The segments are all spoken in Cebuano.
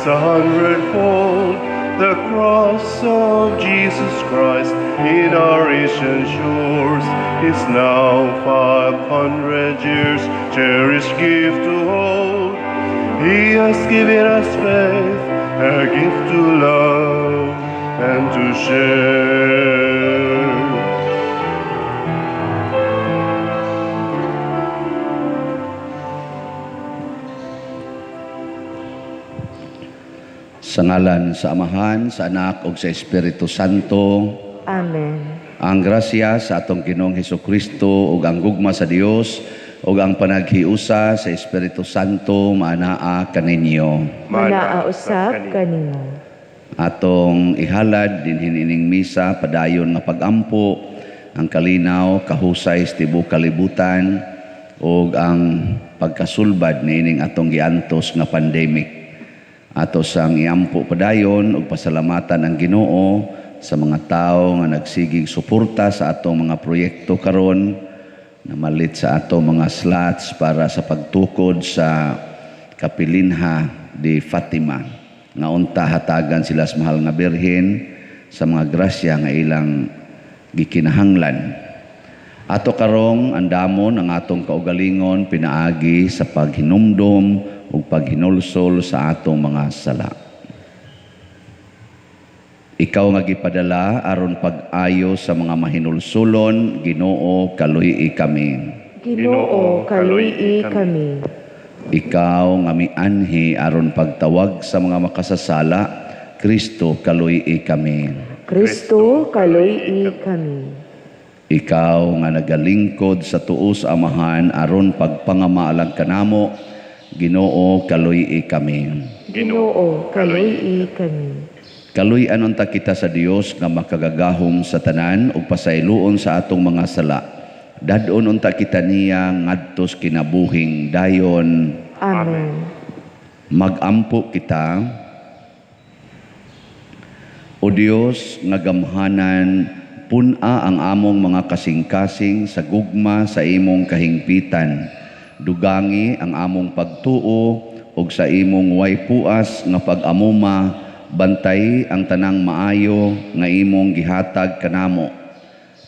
Christ a hundredfold. The cross of Jesus Christ in our ancient shores is now 500 years, cherished gift to hold. He has given us faith, a gift to love and to share. Sa ngalan sa Amahan, sa Anak ug sa Espiritu Santo. Amen. Ang grasya sa atong Ginoong Hesukristo ug ang gugma sa Dios ug ang panaghiusa sa Espiritu Santo maanaa kaninyo. Manaa usab kanimo. Atong ihalad dinhi ining misa padayon nga pagampo ang kalinaw kahusay sa tibuok kalibutan ug ang pagkasulbad niining atong giantos nga pandemic. Ato sang iampo padayon ug pasalamatan ang Ginoo sa mga tawo nga nagsigig suporta sa atong mga proyekto karon, namalit sa atong mga slots para sa pagtukod sa Kapilinha de Fatima nga unta hatagan sila sa mahal nga Birhen sa mga grasya nga ilang gikinahanglan. Ato karong andamon ang atong kaugalingon pinaagi sa paghinumdom ug paghinulsol sa atong mga sala. Ikaw nga gipadala aron pag-ayo sa mga mahinulsulon, Ginoo, kaluy-i kami. Ginoo, kaluy-i kami. Ikaw nga mianhi aron pagtawag sa mga makasasala, Kristo, kaluy-i kami. Kristo, kaluy-i kami. Ikaw nga nagalingkod sa tuo sa Amahan aron pagpangamaalag kanamo, Ginoo, kaluy-i kami. Ginoo, kaluy-i kami. Kaluy-an unta kita sa Dios nga makagagahom sa tanan ug pasayloon sa atong mga sala. Dad-on unta kita niya ngadtos kinabuhing dayon. Amen. Magampo kita. O Dios nga gamhanan, pun-a ang among mga kasing-kasing sa gugma sa imong kahingpitan. Dugangi ang among pagtuo ug sa imong way puas nga pag-amuma, bantay ang tanang maayo nga imong gihatag kanamo.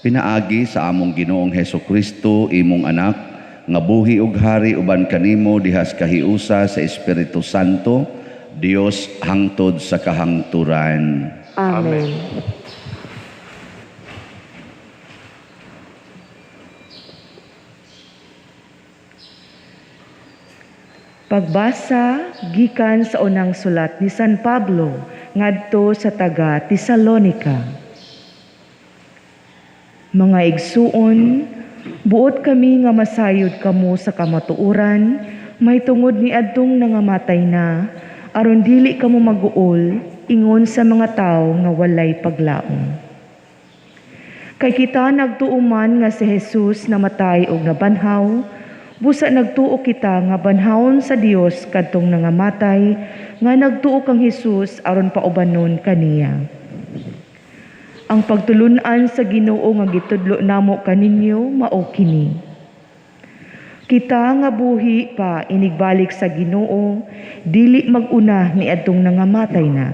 Pinaagi sa among Ginoong Hesukristo, imong anak, nga buhi ug hari uban kanimo dihas kahiusa sa Espiritu Santo, Dios hangtod sa kahangturan. Amen. Pagbasa gikan sa unang sulat ni San Pablo ngadto sa taga Tesalonika. Mga igsuon, buot kami nga masayod kamo sa kamatuoran, may tungod ni adtong nangamatay na, aron dili kamo maguol ingon sa mga tawo nga walay paglaom. Kay kita nagtuo man nga si Jesus namatay og nabanhaw, busa nagtuo kita nga banhawon sa Dios kadtong nangamatay, nga nagtuo kang Hesus aron paubanon kaniya. Ang pagtulun-an sa Ginoo nga gitudlo namo kaninyo mao kini. Kita nga buhi pa inigbalik sa Ginoo, dili mag-una niadtong nangamatay na.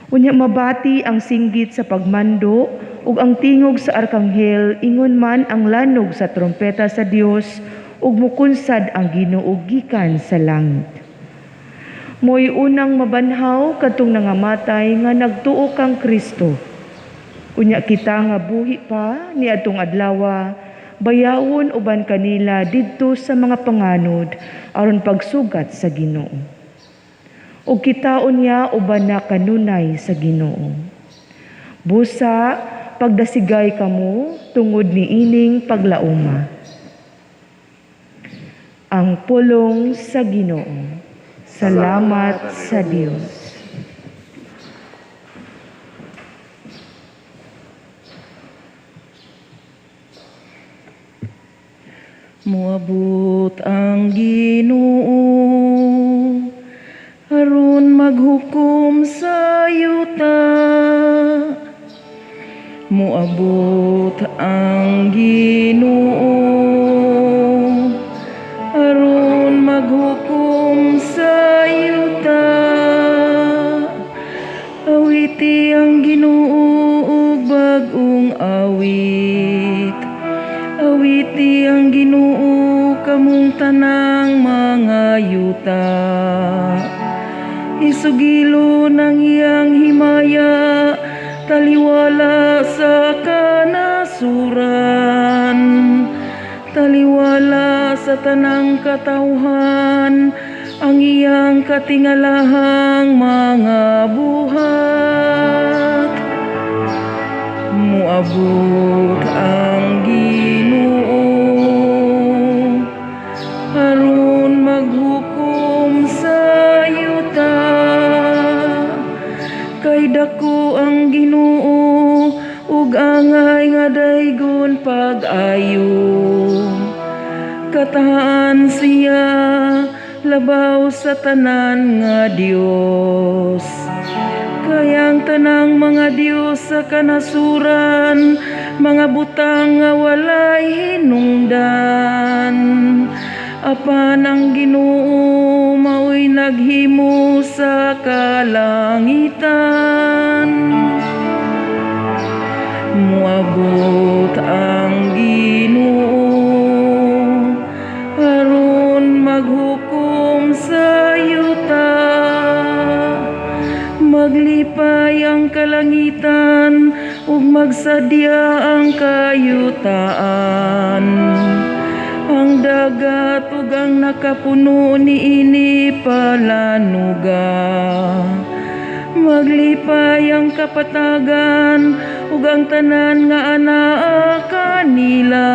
Unya mabati ang singgit sa pagmando ug ang tingog sa arkanghel, ingon man ang lanog sa trompeta sa Dios, ug mukunsad ang Ginoo gikan sa langit. Mo'y unang mabanhaw kadtong nangamatay nga nagtuo kang Kristo. Unya kita nga buhi pa niadtong adlawa, bayawon uban kanila didto sa mga panganod aron pagsugat sa Ginoo. Ug kita unya uban na kanunay sa Ginoo. Busa pagdasigay kamo tungod niining paglauma. Ang pulong sa Ginoo. Salamat sa Dios. Moabot ang Ginoo aron maghukom sa yuta. Moabot ang Ginoo aron maghukom sa yuta. yuta. Isugilon ang iyang himaya, taliwala sa kanasuran, taliwala sa tanang katawhan, ang iyang katingalahang mga buhat. Muabot ang Ginoo aron maghukom sa yuta. Kay dako ang Ginoo ug angay nga daygon pag-ayo. Katahaan siya labaw sa tanan nga Dios. Kay ang tanang mga Dios sa kanasuran, mga butang nga walay hinungdan. Apan ang Ginoo mao'y naghimo sa kalangitan. Muabot ang Ginoo aron maghukom sa yuta. Maglipay ang kalangitan ug magsadya ang kayutaan. Ang dagat ug ang nakapuno niini palanuga. Maglipay ang kapatagan ug ang tanan nga anaa kanila.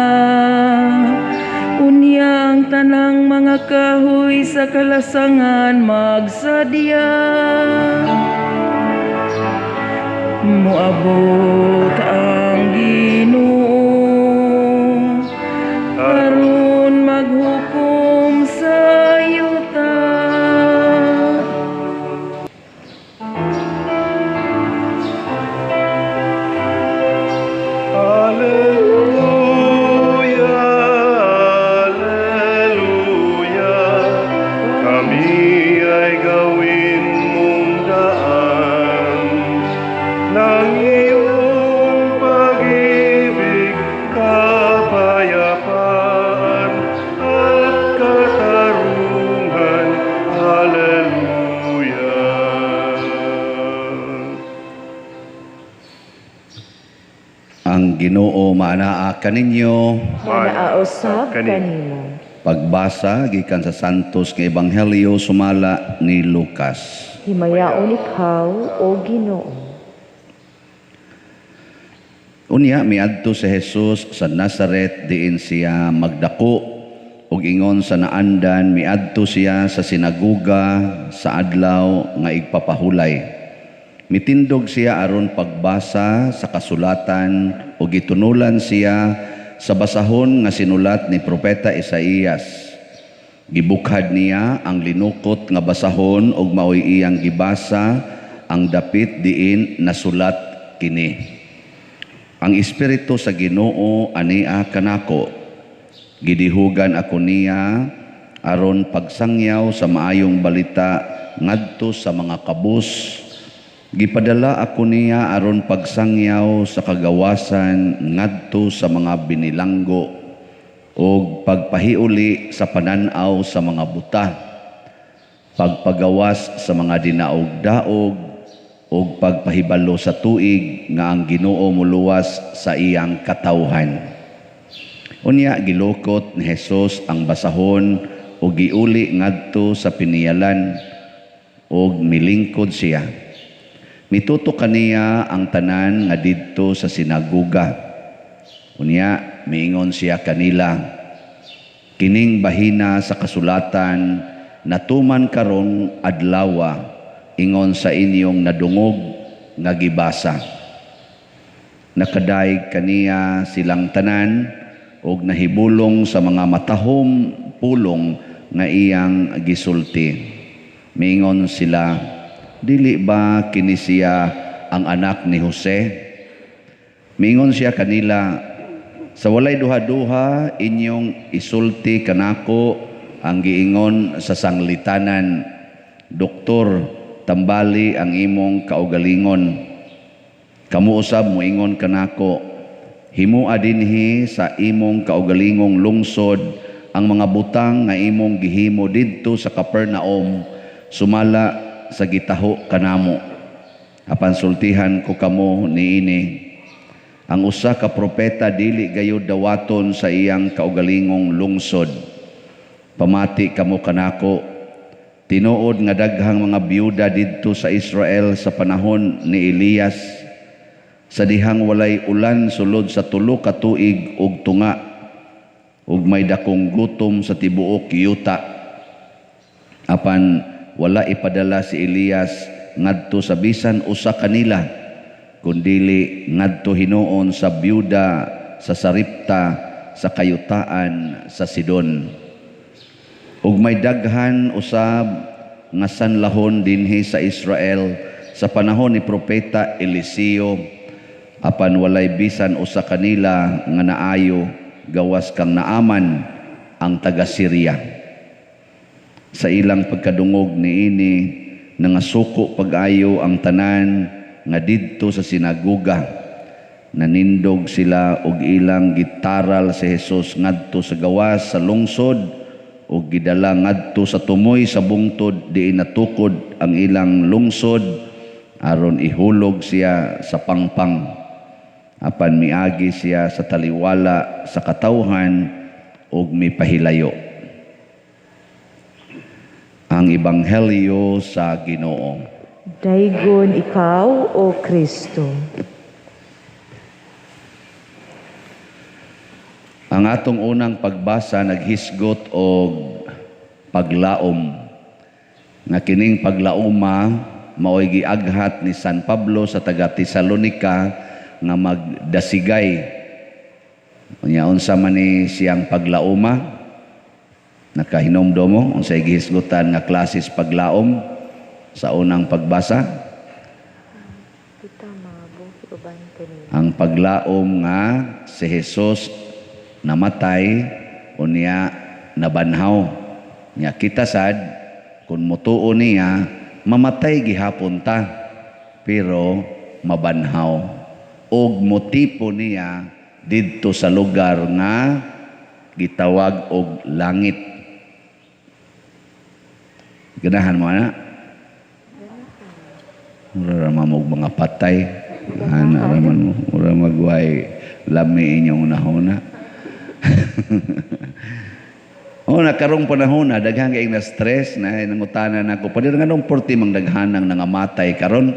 Unya ang tanang mga kahoy sa kalasangan magsadya. Muabot ang Ginoo aron maghukom sa yuta. Alleluia, Alleluia, kami ay gawin mong daan ng iyong pag-ibig, kapayapaan at katarungan. Alleluia. Ang Ginoo maanaa kaninyo. Manaa usab kanimo. Pagbasa gikan sa Santos nga Ebanghelyo sumala ni Lucas. Himayaon ikaw, o Ginoo. Unya miadto si Jesus sa Nazaret diin siya magdako ug ingon sa naandan miadto siya sa sinaguga sa adlaw nga igpapahulay. Mitindog siya aron pagbasa sa kasulatan ug gitunulan siya sa basahon nga sinulat ni Propeta Isaías. Gibukhad niya ang linukot nga basahon ug maoy iyang gibasa ang dapit diin nasulat kini. Ang Espiritu sa Ginoo ania kanako. Gidihugan ako niya aron pagsangyaw sa maayong balita ngadto sa mga kabus. Gipadala ako niya aron pagsangyaw sa kagawasan ngadto sa mga binilanggo ug pagpahiuli sa panan-aw sa mga buta, pagpagawas sa mga dinaog-daog ug pagpahibalo sa tuig nga ang Ginoo moluwas sa iyang katawhan. Unya gilukot ni Jesus ang basahon ug giuli ngadto sa piniyalan ug milingkod siya. Mituto kaniya ang tanan nga didto sa sinaguga. Unya miingon siya kanila, kining bahina sa kasulatan natuman karong adlawa ingon sa inyong nadungog nga gibasa. Nakadaig kaniya silang tanan og nahibulong sa mga matahom pulong nga iyang gisulti. Miingon sila, dili ba kini siya ang anak ni Jose? Miingon siya kanila, sa walay duha-duha inyong isulti kanako ang giingon sa sanglitanan, Doktor, tambali ang imong kaugalingon. Kamo usab moingon kanako, himua dinhi sa imong kaugalingong lungsod ang mga butang nga imong gihimo didto sa Capernaum sumala sa gitaho kanamo. Apan sultihan ko kamo niini, ang usa ka propeta dili gayud dawaton sa iyang kaugalingong lungsod. Pamati kamo kanako, tinuod nga daghang mga byuda didto sa Israel sa panahon ni Elias, sa dihang walay ulan sulod sa 3 ka tuig ug tunga, ug may dakong gutom sa tibuok yuta. Apan wala ipadala si Elias ngadto sa bisan usa kanila, kundili ngadto hinuon sa byuda sa Sarepta sa kayutaan sa Sidon. Ug may daghan usab nga sanlahon dinhi sa Israel sa panahon ni propeta Eliseo, apan walay bisan usa kanila nga naayo gawas kang Naaman ang taga Syria. Sa ilang pagkadungog niini, nangasuko pag-ayo ang tanan nga didto sa sinagoga. Nanindog sila og ilang gitaral si Jesus ngadto sa gawas sa lungsod ug gidala ngadto sa tumoy sa bungtod diin natukod ang ilang lungsod aron ihulog siya sa pangpang. Apan miagi siya sa taliwala sa katawhan ug mipahilayo. Ang Ebanghelyo sa Ginoo. Daygon ikaw, O Kristo. Ang atong unang pagbasa naghisgot og paglaom. Nga kining paglaoma maoy giaghat ni San Pablo sa taga Tesalonica nga magdasigay. Unya unsa man ni siyang paglaoma? Nakahinomdom mo unsay gihisgutan nga klases paglaom sa unang pagbasa? Ang paglaom nga si Jesus namatay unya nabanhaw. Nya kita sad kun motuo niya mamatay gihapon ta pero mabanhaw og motipo niya didto sa lugar nga gitawag og langit. Ganahan mo ana? Mura ra mamog mga patay. Ana ra man mo, mura magway lami inyong unahona. O na karong panahon na daghang kay na stress na nangutana nako padira nganong porti mang daghanang nangamatay karon.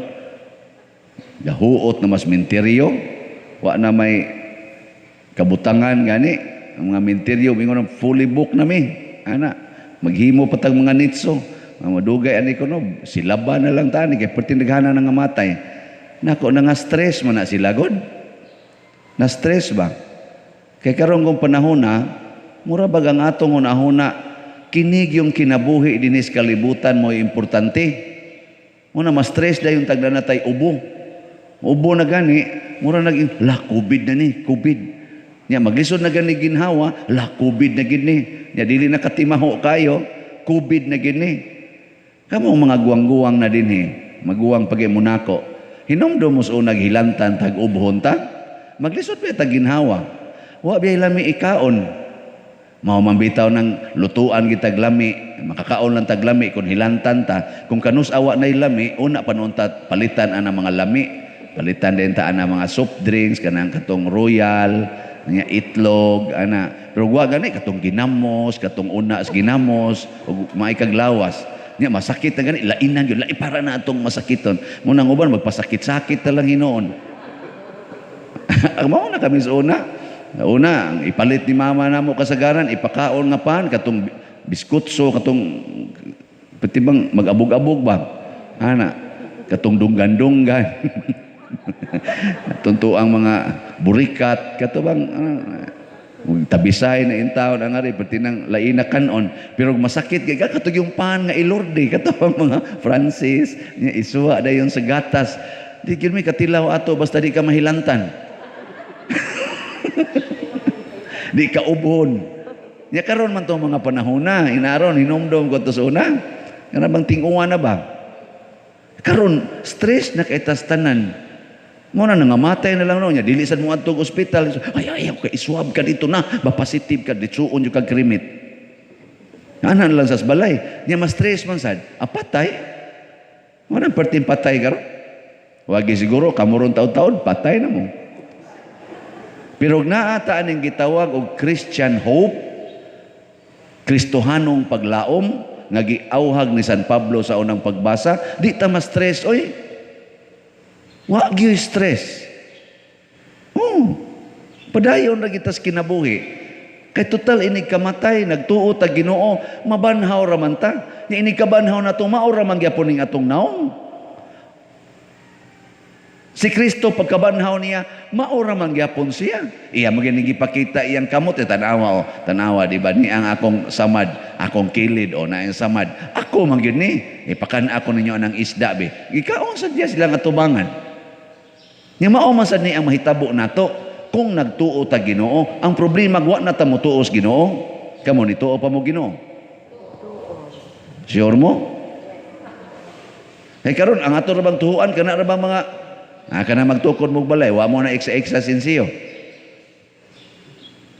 Gahuot na mas minteryo, wa na may kabutangan gani ang mga minteryo mingon fully book na mi. Ana maghimo pa tag mga nitso. Madugay ani kuno silaba na lang tani kay perti daghanan nangamatay. Nako nga stress man na sila god. Na stress ba? Kay karon kung panahon na mura bag ang atong hunahuna kinig yung kinabuhi dinis kalibutan mo importante. Muna ma-stress dayon tagda na tay ubo. Ubo na gani, mura naging la COVID na ni, COVID. Nya maglisod na gani ginhawa, la COVID na gid ni. Nya dili na katimaho kayo, COVID na gid ni. Kamo mga guwang-guwang na dinhi, maguwang pag Monaco. Hinumdum mo sa unag hilantan tag ubhon ta. Maglisod pa tag ginhawa. Wa biya lami ikaon. Mao man bitaw ng lutuan gitag lami, makakaon lang tag lami kun hilantan ta. Kung kanus awa nay lami, una pa noon ta palitan ana mga lami. Palitan din ta ana mga soft drinks kanang katong Royal, nya itlog ana. Pero wa gani katong ginamos, katong una sa ginamos ug maikag lawas. Nya masakit na gani, lainan gyud, lai para na atong masakiton. Munang uban magpasakit-sakit ta lang hinuon. Mao na kami sa una. Una, ang ipalit ni mama namo kasagaran, ipakaon nga pan katong biskutso, katong pati bang mag-abog-abog ba? Ana, katong dunggan-dunggan. Tunto ang mga burikat, kato bang tabisay na intawon ang ari pati nang laina kanon, pero masakit kay katong yung pan nga ilorde kato ang mga Francis nya isuwa dayon sa gatas. Di gyud mi katilaw ato basta di ka mahilantan. Di ka ubon. Nya karon man tong mga panahon na, inaron hinumdom ko to sa una. Kana bang tinguan na ba? Karon stress na kay tas tanan. Mo na nangamatay na lang no nya dili sad mo adtog ospital. Ay ay okay, iswab ka dito na, ba positive ka ditsuon jud kag krimit. Anan lang sa balay. Nya mas stress man sad. Ah, patay. Wala perting patay karon. Wagi siguro kamuron taon-taon patay na mo. Pero naa ta aning gitawag og Christian hope, Kristohanong paglaom nga giauhag ni San Pablo sa unang pagbasa, di ta ma-stress oy. Wa gyud stress. Oh. Padayon ra kita sa kinabuhi. Kay total inig kamatay, nagtuo ta Ginoo, mabanhaw ra man ta. Nya inig kabanhaw nato, mao ra man gyapon ning atong naong. Si Kristo pagkabanhaw niya, mao ra man gyapon siya. Iya man gyud gipakita iyang kamot, eh, tanawa o, tanawa di ba ni ang akong samad, akong kilid o na ang samad. Ako man gyud ni, ipakan ako ninyo anang isda be. Gikaon sad diya sila nga tubangan. Nya mao man sad ni ang mahitabo nato kung nagtuo ta Ginoo. Ang problema wa na ta motuo sa Ginoo. Kamo nituo pa mo Ginoo? Sure mo? Kay karon ang ato ra bang tuhuan kana ra bang mga kana magtukod mo balay, wa mo na eksa-eksa sinsiyo.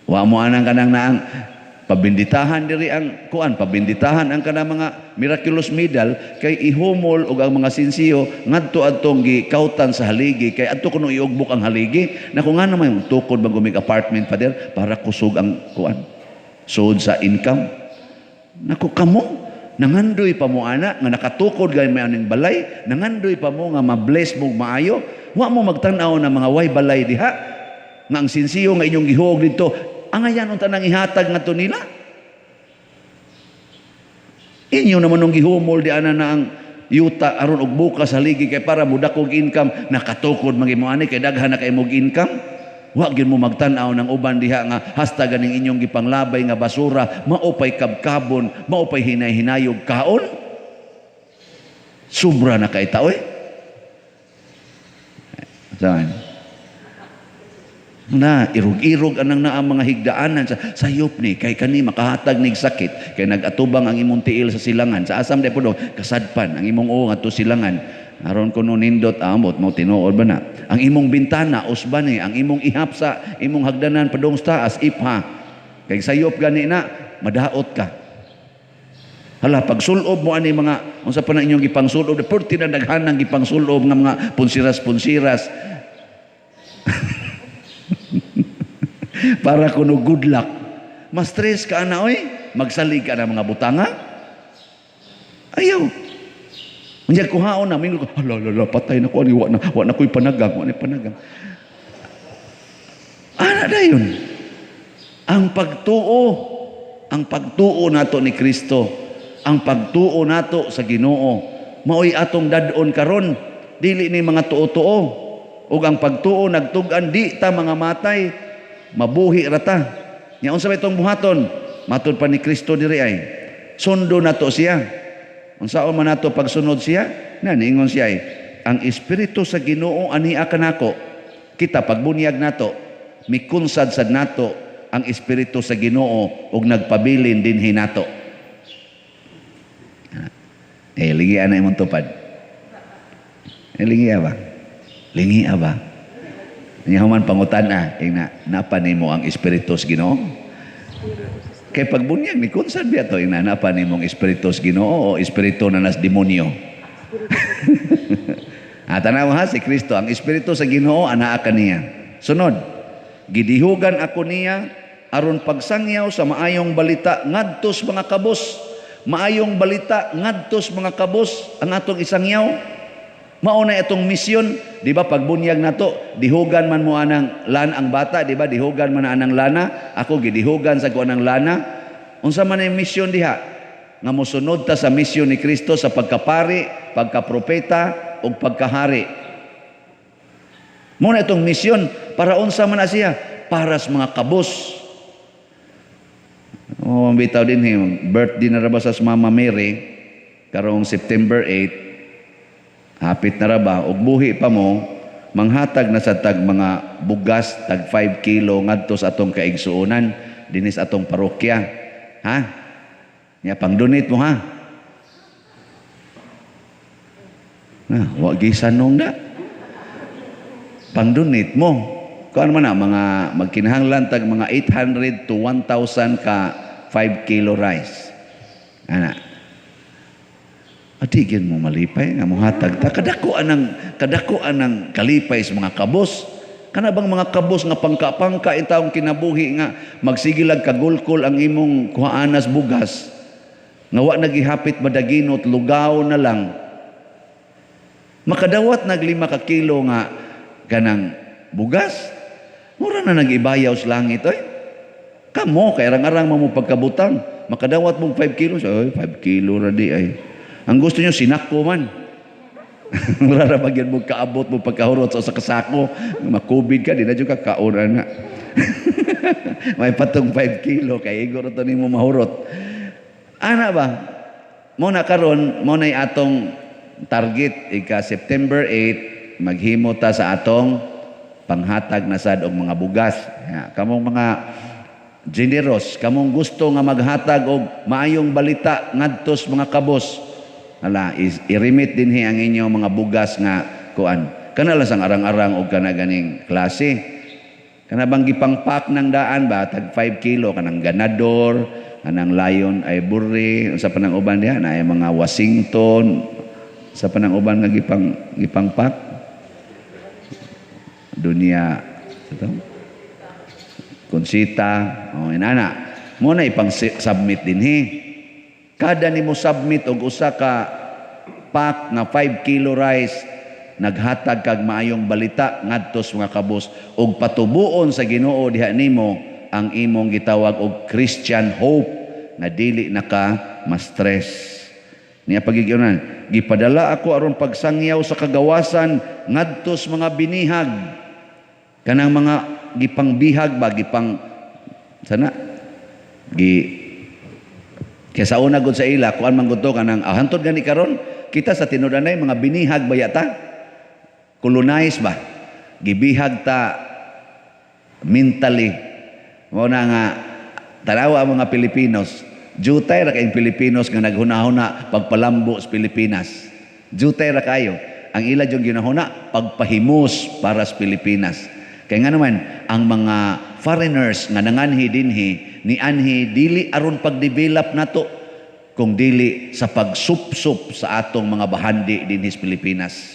Wa mo anang kanang naang pabinditahan diri ang kuan, pabinditahan ang kanang mga miraculous medal kay ihumol og ang mga sinsiyo ngadto adtong gikautan sa haligi kay adto kuno iugbok ang haligi. Nako nga naman tukod bang gumig apartment, Father, para kusog ang kuan. Sud sa income. Nako kamo nangandoy pa mo ana nga nakatukod gay may aning balay, nangandoy pa mo nga ma-bless mo maayo, wa mo magtan-aw na mga way balay diha nga ang sinsiyo nga inyong gihuog didto angayan unta nang ihatag ngadto nila. Inyo naman nung gihumol di ana na ang yuta aron og bukas haligi kay para mudakog income, nakatukod man mo ani kay daghan na kay mog income. Wa gyud mo magtan-aw ng uban diha nga hasta ganing inyong gipanglabay nga basura maupay kabkabon, maupay hinay-hinayog kaon. Sobra na kay tao eh. Saan? Na irog-irog anang naa mga higdaanan sa sayop ni kay kani makahatag nig sakit kay nagatubang ang imong tiil sa silangan sa asam di pud kasadpan ang imong uong adto silangan aron kuno nindot amot mo tinuod ba na ang imong bintana usba ni ang imong ihap sa imong hagdanan padung sa taas ipha kay sayop gani na madaot ka. Hala pagsulob mo ani mga unsa pa na inyong gipangsulob perti na daghanang gipangsulob nga mga punsiras-punsiras para kuno good luck. Mas-stress ka ana oy, magsalig ka na mga butanga. Ayaw. Unya kuhaon na mingon ko, hala hala patay na ko ani wa na koy panagang, wa na panagang. Ana dayon. Ang pagtuo nato ni Kristo, ang pagtuo nato sa Ginoo, maoy atong dad-on karon, dili ni mga tuo-tuo. Ug ang pagtuo nagtug-an di ta mga matay, mabuhi rata. Nya unsa may itong buhaton? Matud pa ni Kristo diri ay. Sundo nato siya. Unsaon man nato pagsunod siya? Na niingon siya ay, ang espiritu sa Ginoo ania kanako. Kita pagbunyag nato, mikunsad sad nato ang espiritu sa Ginoo ug nagpabilin dinhi nato. Eh lingi ana imong tupad. Eh lingi ba? Lingi ba? Nya human pangutan-a, ingna napa nimo ang espiritu sa Ginoo? Kay pagbunyag ni kunsad biya to, ingna napa nimo ang espiritu sa Ginoo o espiritu na nas demonyo? Ah, tanaw ha si Kristo, ang espiritu sa Ginoo anaa kaniya. Sunod, gidihugan ako niya aron pagsangyaw sa maayong balita ngadto sa mga kabos. Maayong balita ngadto sa mga kabos ang atong isangyaw. Mao na itong misyon, di ba pagbunyag nato, dihugan man mo anang lan ang bata, di ba? Dihugan man anang lana, ako gidihugan sa ko anang lana. Unsa man ang misyon diha? Nga mosunod ta sa misyon ni Kristo sa pagkapari, pagkapropeta ug pagkahari. Mao na itong misyon para unsa man na siya? Para sa mga kabos. Oh, ang bitaw din birthday na ra ba sa Mama Mary karong September 8. Hapit na ra ba og buhi pa mo manghatag na sa tag mga bugas tag 5 kilo ngadto sa atong kaigsuonan dinis atong parokya, ha? Nya pang-donate mo ha. Na wa gisanong na. Pang-donate mo. Kuan man na mga magkinahanglan tag mga 800 to 1,000 ka 5 kilo rice. Ana. Atigin mo malipay nga mohatag ta kadako anang kalipay sa mga kabos. Kana bang mga kabos nga pangka-pangka in taong kinabuhi nga magsigilag kagulkol ang imong kuhaanas bugas nga wa nagihapit madaginot, lugaw na lang, makadawat nag 5 ka kilo nga kanang bugas, mura na nag-ibayaw sa langit oy. Kamo kay arang-arang mo pagkabutang, makadawat mong 5 kilos, oy, 5 kilo ra di ay. Ang gusto nyo sinako man. Mura ra ba gyud mo kaabot mo pagkahurot sa kasako. Makubid ka, di na jud ka kaon ana. May patong 5 kilo kay igo ra to nimo mahurot. Ana ba? Mo na karon, mo na atong target ika September 8, maghimo ta sa atong panghatag na sad og mga bugas. Ya, kamong mga generous, kamong gusto nga maghatag og maayong balita ngadto sa mga kabos. Ala, i-remit dinhi ang inyong mga bugas nga kuan. Kana lang sang arang-arang og kana ganing klase. Kana bang gipangpak ng daan ba tag 5 kilo kanang Ganador, kanang Lion Ivory, unsa pa nang uban diha na mga Washington, sa pa nang uban nga gipangpak? Dunya ito? Conchita, oh, inana. Mo na ipang submit dinhi. Kada nimo submit og usa ka pack nga 5 kilo rice, naghatag kag maayong balita ngadto sa mga kabos ug patubuon sa Ginoo diha nimo ang imong gitawag og Christian hope nga dili na ka ma-stress. Niya pagigyonan, gipadala ako aron pagsangyaw sa kagawasan ngadto sa mga binihag. Kanang mga gipangbihag ba, gipang sana gi. Kaya sa una gud sa ila, kuan man gud to kanang hantod gani karon kita sa tinud-anay mga binihag ba yata? Colonize ba? Gibihag ta mentally. Mao na nga tanawa ang mga Pilipinos. Jutay ra kayong Pilipinos nga naghuna-huna pagpalambo sa Pilipinas. Jutay ra kayo. Ang ila yung ginahuna pagpahimos para sa Pilipinas. Kaya nga naman, ang mga foreigners nga nanganhi dinhi, ni anhi dili aron pagdevelop nato, kung dili sa pagsupsup sa atong mga bahandi dinhi sa Pilipinas.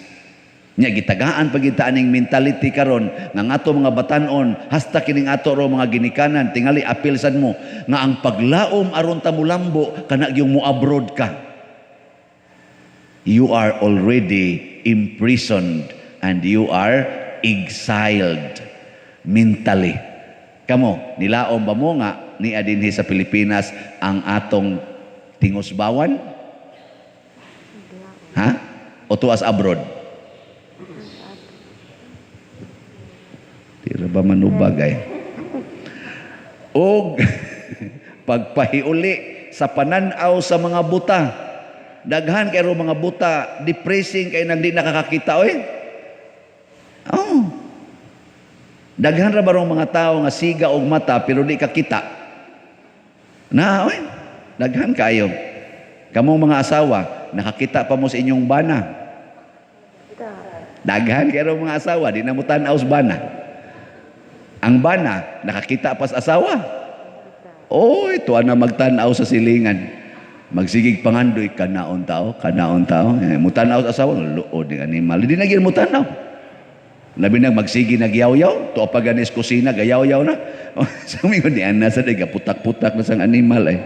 Nya gitagaan pag aning mentality karon nga ang ato mga batanon hasta kining ato ro mga ginikanan, tingali apil sad mo nga ang paglaom aron ta mulambo kana yung mo abroad ka. You are already imprisoned and you are exiled mentally. Kamo, nilaom ba mo nga niya dinhi sa Pilipinas ang atong tingusbawan? Ha? O tuas abroad? Tira ba manubag ay? Og pagpahiuli sa pananaw sa mga buta. Daghan kay mga buta, depressing kay nang di nakakakita oy. Oh. Daghan ra barong mga tao nga siga og mata pero di kakita. Na oy. Daghan kayo. Kamong mga asawa, nakakita pa mo sa inyong bana. Daghan kayo mga asawa, di na mo tan-aw sa bana. Ang bana, nakakita pa sa asawa. Oy, tuwa na magtan-aw sa silingan. Magsigig pangandoy, kanaon tao, kanaon tao. Eh, mutanaw sa asawa, luod ni animal. Di na gyud mutanaw. Labi nang magsigi nagyaw-yaw, tuwa pa ganis kusina, gayaw-yaw na. Sa mingon ni Ana sa diga, putak-putak na sang animal eh.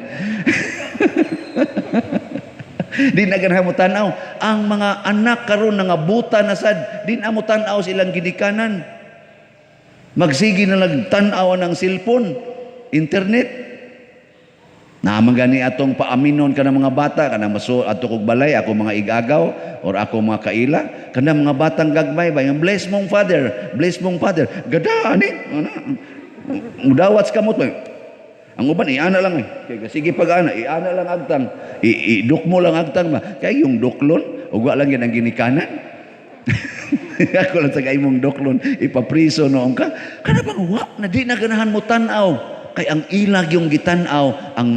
Di na ganahan mo tanaw. Ang mga anak karon nangabuta na sad, di na mo tanaw silang ginikanan. Magsigi na nagtanaw ng cellphone, internet. Naman gani atong paaminon ka ng mga bata, kanang maso ato kog balay, ako mga igagaw, or ako mga kaila, kanang mga batang gagmay ba, yung bless mong father, bless mong father. Gada, ani, ana, mudawat sa kamot ba? Ang uban, iana lang eh. Kaya sige pag ana, iana lang agtang. Iduk mo lang agtang ba. Kaya yung duklon, ugwa lang yan ang ginikanan. Ako lang sa imong duklon, ipapriso noong ka. Kana bang wa, na di na ganahan mo tanaw. Kay ang ilag yung gitanaw, ang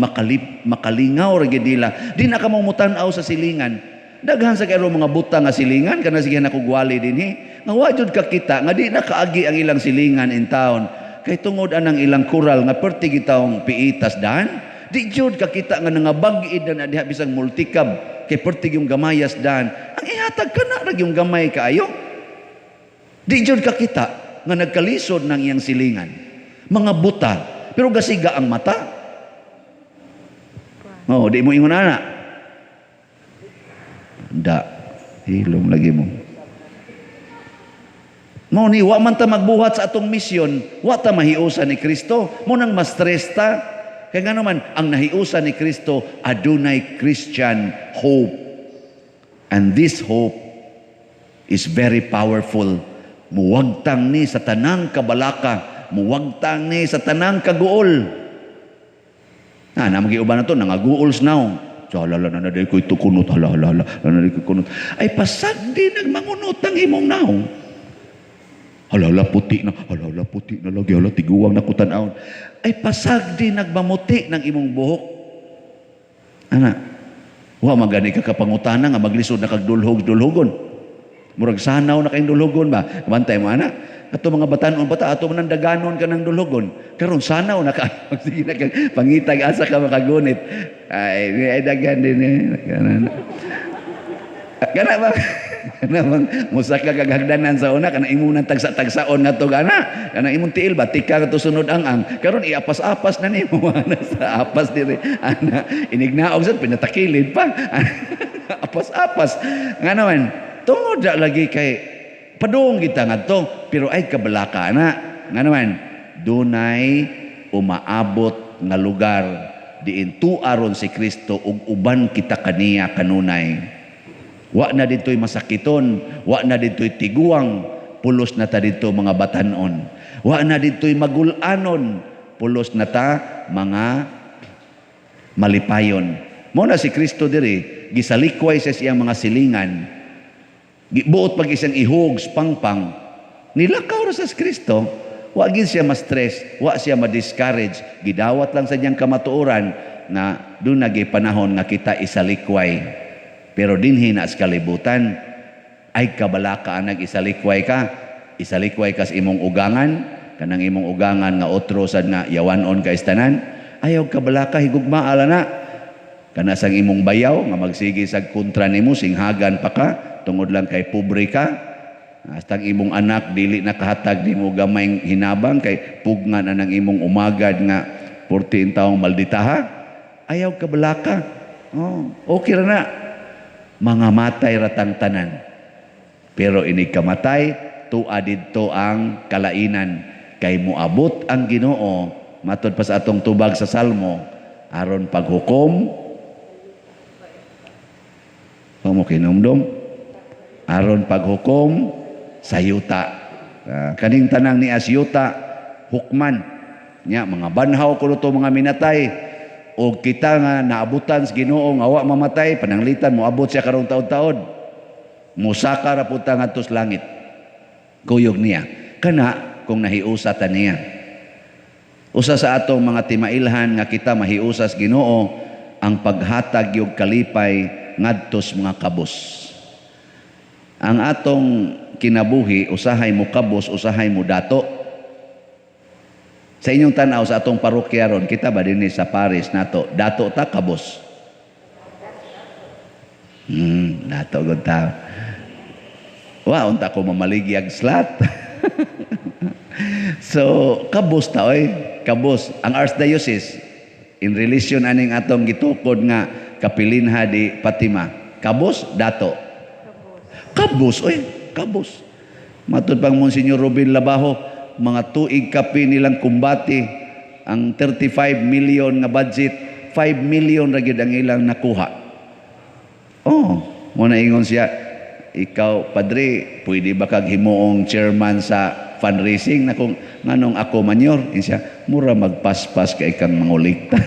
makalingaw ra gyud nila. Di na ka mo mutanaw sa silingan. Daghan sa kayo mga buta nga silingan, kana sige na kugwali dinhi. Nga wa jud ka kita, nga di na kaagi ang ilang silingan in town. Kay tungod anang ilang kural nga perti gitawong piitas dan, Di jud kakita nga nangabag-id na diha bisang multikab kay pertig yung gamayas dan. Ang ihatag kana ra yung gamay kaayo. Di jud kakita nga nagkalisod ng iyang silingan. Mga buta, pero gasiga ang mata. Oh, di mo ingon ana. Da, hilom lagi mo. Mao ni wa man ta magbuhat sa atong misyon, wa ta mahiusa ni Kristo. Mo nang ma-stress ta. Kay ngano man ang nahiusa ni Kristo adunay Christian hope. And this hope is very powerful. Muwagtang ni sa tanang kabalaka, muwagtang ni sa tanang kaguol. Na, namagi uban na to, nangaguol now. So, hala, na, na, ko ito kunot, hala, hala, hala, na, na, ko kunot. Ay, pasag di nagmangunot ang imong naong. Hala, hala, puti na, hala, hala, puti na lagi, hala, tiguang na kutan-awon. Ay, pasag di nagmamuti ng imong buhok. Ana, wa magani ka kapangutana nga maglisod na kag dulhog-dulhogon. Murag sanaw na kayong dulhogon ba? Bantay mo, ana. Ato mga batanon bata, ato man daganon ka ng dulhogon. Karon sanaw na ka. Sige na kang pangitag asa ka makagunit. Ay, ay dagan din eh. Kana ba? Kana bang musaka kag hagdanan sa una kana imo nang tagsa-tagsaon nga to gana. Kana imong tiil ba tika ka to sunod ang karon iapas-apas na nimo ana sa apas diri ana inignaog sad pinatakilid pa. Apas-apas. Nga naman tungod ra lagi kay padung kita ngadto pero ay kabalaka na. Nga naman dunay umaabot nga lugar diin tuaron si Kristo ug uban kita kaniya kanunay. Wa na dito'y masakiton, wa na dito'y tiguang, pulos na ta dito mga batanon. Wa na dito'y magulanon, pulos na ta mga malipayon. Mo na si Kristo diri, gisalikway sa siyang mga silingan. Buot pag isang ihugs pangpang, nilakaw ra sa Kristo. Wa gid siya ma-stress, wa siya ma-discourage. Gidawat lang sa niyang kamatuoran na doon nagi panahon nga kita isalikway. Pero dinhi na sa kalibutan, ay kabalaka ang nag-isalikway ka. Isalikway ka sa imong ugangan, kanang imong ugangan nga otro sad nga yawanon ka istanan. Ayaw kabalaka, higugma ala na. Kana sang imong bayaw nga magsige sa kontra nimo, singhagan pa ka, tungod lang kay pobre ka. Hastang imong anak dili na kahatag nimo gamay hinabang kay pugnan na ng imong umagad nga 14 taong malditaha. Ayaw kabalaka. Oh, okay ra na. Mga matay ratang tanan. Pero inig kamatay, tua didto ang kalainan. Kay moabot ang Ginoo, matod pa sa atong tubag sa Salmo, aron paghukom, mo kinumdum, aron paghukom sa yuta. Kaning tanang ni as yuta, hukman. Nya, mga banhaw kuno to mga minatay, o kita nga naabutan sa Ginoo nga wa mamatay, pananglitan moabot siya karong taod-taod. Musaka ra pud ta ngadto sa langit. Kuyog niya. Kana kung nahiusa ta niya. Usa sa atong mga timailhan nga kita mahiusa sa Ginoo ang paghatag yung kalipay ngadto sa mga kabos. Ang atong kinabuhi usahay mo kabos, usahay mo dato. Sa inyong tanaw sa atong parokya ron, kita ba dinhi sa Paris nato, dato ta kabos? Dato gud ta. Wa unta ko mamaligyag slot. So, kabos ta oy, kabos ang Archdiocese in relation aning atong gitukod nga Kapilinha di Fatima. Kabos dato. Kabos oy, kabos. Matud pang Monsignor Ruben Labajo, mga tuig kapi nilang kumbati ang 35 million nga budget, 5 million ra gyud ang ilang nakuha. Oh, mo na ingon siya, ikaw padre, pwede ba kag himuong chairman sa fundraising na kung nganong ako manyor? Ingon siya, mura magpaspas kay kang mangulikta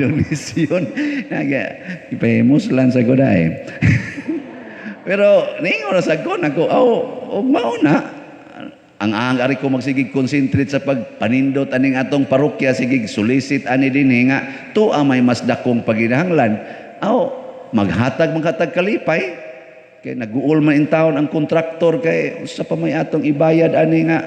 donasyon. Naga ipahimuslan sa goday. Pero ningon ra sa ko nako, aw og mao na. Ang ari ko magsigig concentrate sa pagpanindot aning atong parokya, sigig solicit ani dinhi nga tuwa may mas dakong paginahanglan. Aw maghatag kalipay kay naguol man in taon ang kontraktor kay usa pa may atong ibayad ani nga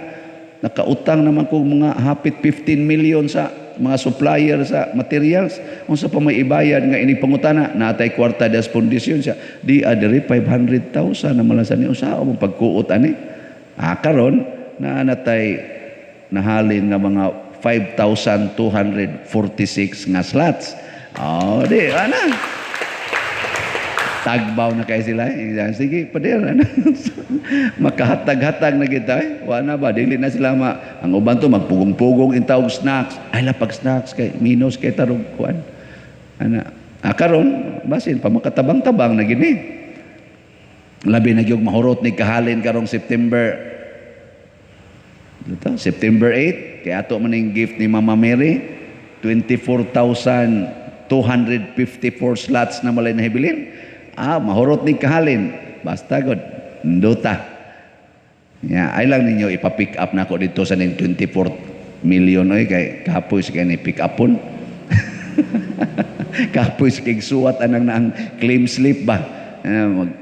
nakautang naman ko mga hapit 15 million sa mga supplier sa materials. Unsa pa may ibayad nga inig pangutana, natay kwarta das pundisyon siya. Di adiri 500,000 na malasan ni usa mo pagkuot ani. Ah, karon naa natay nahalin nga mga 5,246 nga slots. Oh, di ana. Tagbaw na kay sila. Eh. Sige, pader. Ano? Makahatag-hatag na kita. Eh. Wa na ba? Dili na sila ma. Ang uban to, magpugong-pugong intawag snacks. Ay, lapag snacks kay minus kay tarog kuan. Ana. Ah, karon, basin pa makatabang-tabang na gini. Labi na gyud mahurot ni kahalin karong September. Ito, September 8, kaya ato man ning gift ni Mama Mary, 24,254 slots na malay nahibilin. Ah, mahurot ni kahalin. Basta god, nduta. Ya, ay lang ninyo ipa-pick up na ako dito sa ning 24 million oy kay kapoy sa kay ni pick upon. Kapoy sa kay suwat anang na ang claim slip ba.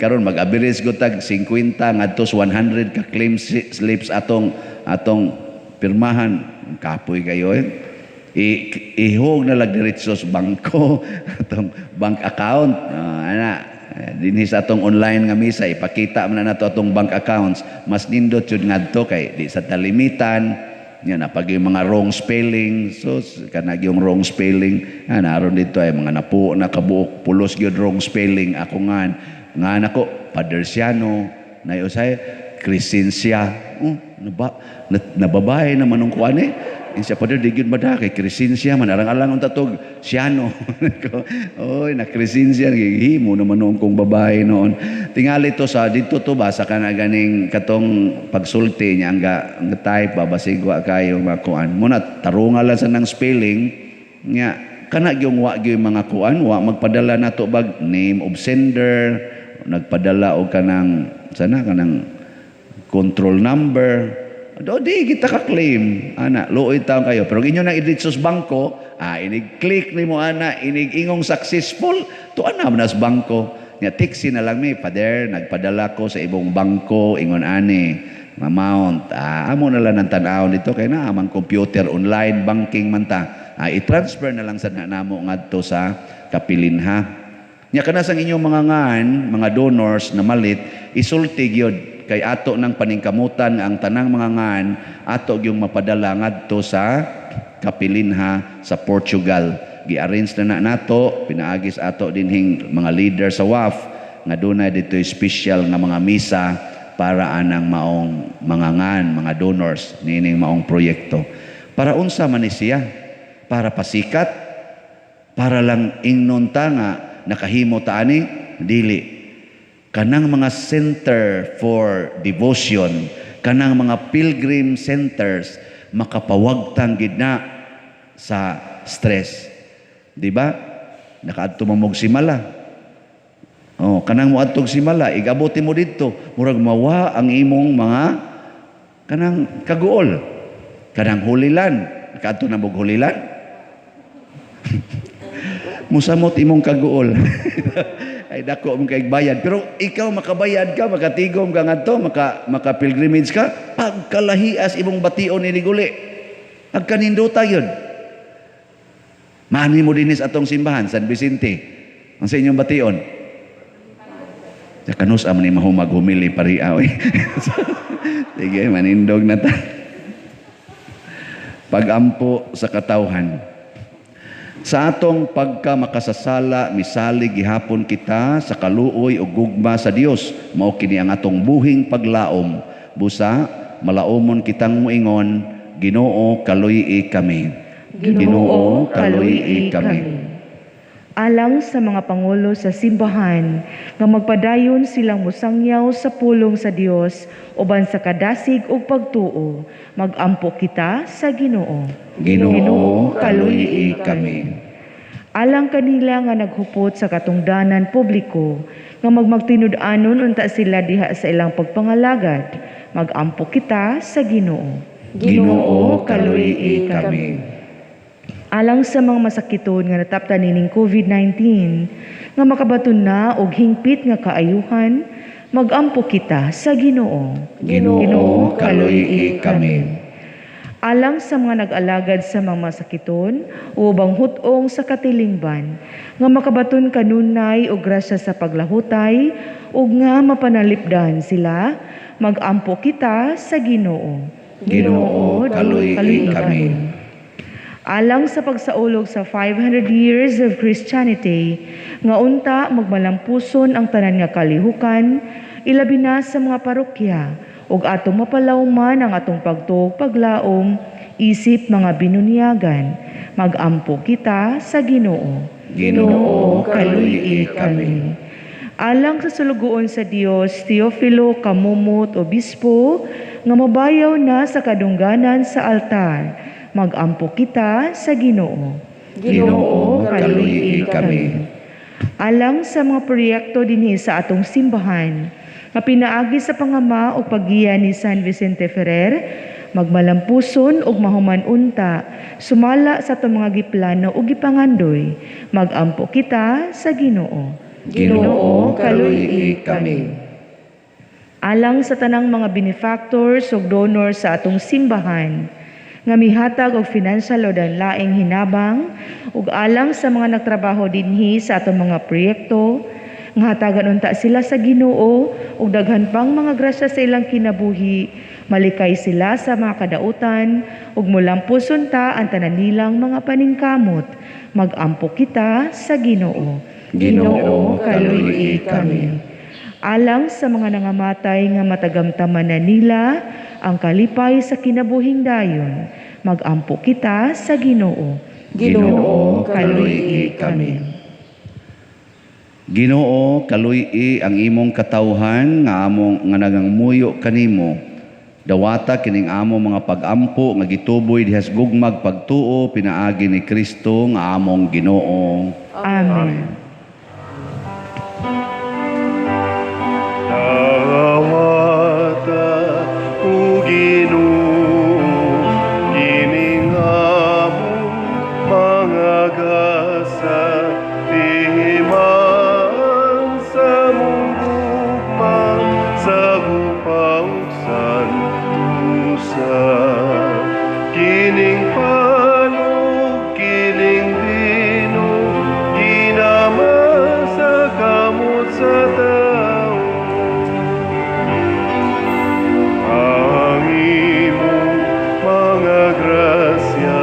Karon mag-average ko tag 50 ngadto sa 100 ka claim slips atong atong pirmahan. Kapoy kayo eh. Ihog na lang diretso sa bangko atong bank account. Ana dinhi sa atong online nga misa ipakita man na nato atong bank accounts. Mas nindot jud ngadto kay di sa talimitan nya na pag yung mga wrong spelling, so kanag yung wrong spelling naron dito ay mga napuo na kabuok pulos gyud wrong spelling. Ako nga nga nako Padersiano na usay Crescencia, oh, nababae naman ang kuan eh. Insa pa di gyud mada kay Crescencia man arang-alang unta tog Siano. Oy, na Crescencia gihimo naman noon kong babae noon. Tingali to sa dito to ba sa kana ganing katong pagsulti niya ang type ba basig wa kayo makuan. Muna tarunga lang sa nang spelling nya kana gyung wa gyud mga kuan, wa magpadala nato bag name of sender, nagpadala og kanang sana kanang control number. Do di kita ka-claim ana, luoy taon kayo. Pero inyo nang idritso sa bangko, inig-click nimo ana, inig ingong successful, to ana man sa bangko. Nya tiksi na lang mi, Father, nagpadala ko sa ibong bangko ingon ani amount. Amo na lang ang tan-aw nito kay na amang computer online banking man ta. I-transfer na lang sa namo ngadto sa kapilinha. Nya kana sang inyong mga ngan, mga donors na malit, isulti gyud kay ato ng paningkamutan ang tanang mga ngan ato gyung mapadala ngadto sa kapilinha sa Portugal. Gi-arrange na nato pinaagis ato dinhing mga leader sa WAF nga dunay ditoy special nga mga misa para anang maong mga ngan, mga donors niining maong proyekto. Para unsa man ni siya? Para pasikat? Para lang ingnon ta nga nakahimo ta ani? Dili. Kanang mga center for devotion, kanang mga pilgrim centers, makapawagtang gid na sa stress. Di ba? Nakaadto mo og simala. Oh, kanang moadtog simala, igabot mo didto, murag mawa ang imong mga kanang kaguol. Kanang hulilan, nakaadto na mog hulilan. Musamot imong kaguol. Ay dako mong kaigbayad. Pero ikaw makabayad ka, makatigom ka ngadto, maka pilgrimage ka, pagkalahias imong bation ni guli. Pagkaninduta yun. Maani mo dinis atong simbahan, San Vicente. Ang sa inyong bation. Sa kanus am ni mahumag humili pariaw. Sige, manindog na ta. Pagampo sa katawhan. Sa atong pagka makasasala, misalig gihapon kita sa kaluoy o gugma sa Dios. Mao kini ang atong buhing paglaom. Busa, malaomon kitang muingon, Ginoo, kaluy-i kami. Ginoo, kaluy-i kami. Alang sa mga pangulo sa simbahan, nga magpadayon silang musangyaw sa pulong sa Dios uban sa kadasig ug pagtuo, magampo kita sa Ginoo. Ginoo, kaluy-i kami. Alang kanila nga naghupot sa katungdanan publiko, nga magmagtinud-anon unta sila diha sa ilang pagpangalagad, magampo kita sa Ginoo. Ginoo, kaluy-i kami. Alang sa mga masakiton nga nataptan nining COVID-19, nga makabaton na og hingpit nga kaayuhan, magampo kita sa Ginoo. Ginoo, kaluy-i kami. Alang sa mga nag-alagad sa mga masakiton ubang hutong sa katilingban, nga makabaton kanunay og grasya sa paglahutay ug nga mapanalipdan sila, magampo kita sa Ginoo. Ginoo, kaluy-i kami. Alang sa pagsaulog sa 500 years of Christianity, nga unta magmalampuson ang tanan nga kalihukan, ilabi na sa mga parokya, ug atong mapalawman ang atong pagtuo paglaom, isip mga binunyagan, magampo kita sa Ginoo. Ginoo, kaluy-i kami. Alang sa sulugoon sa Dios, Teofilo Camomot Obispo, nga mabayaw na sa kadungganan sa altar, magampo kita sa Ginoo. Ginoo, kaluy-i kami. Alang sa mga proyekto dinhi sa atong simbahan, nga pinaagi sa pangama o paggiya ni San Vicente Ferrer, magmalampuson ug mahuman unta, sumala sa atong mga giplano ug gipangandoy, magampo kita sa Ginoo. Ginoo, kaluy-i kami. Alang sa tanang mga benefactors ug donors sa atong simbahan, nga mihatag og financial o laing hinabang, ug alang sa mga nagtrabaho dinhi sa atong mga proyekto, nga hatagan unta sila sa Ginoo ug daghan pang mga grasya sa ilang kinabuhi, malikay sila sa mga kadautan ug mulampos unta ang tanan nilang mga paningkamot, magampo kita sa Ginoo. Ginoo, kaluy-i kami. Alang sa mga nangamatay nga matagamtaman na nila ang kalipay sa kinabuhing dayon, magampo kita sa Ginoo. Ginoo, kaluy-i kami. Ginoo, kaluy-i ang imong katawhan nga among nga nagangmuyo kanimo. Dawata kining amo mga pagampo nga gituboy dihas gugmag pagtuo pinaagi ni Kristo nga among Ginoo. Amen. Dawata o Ginoo, kining among mga gasa, tihiman sa mong gugma, sa gupa ug santusa. Kining pan ug kining bino, ginama sa kamot sa tao. Ang imong mga grasya,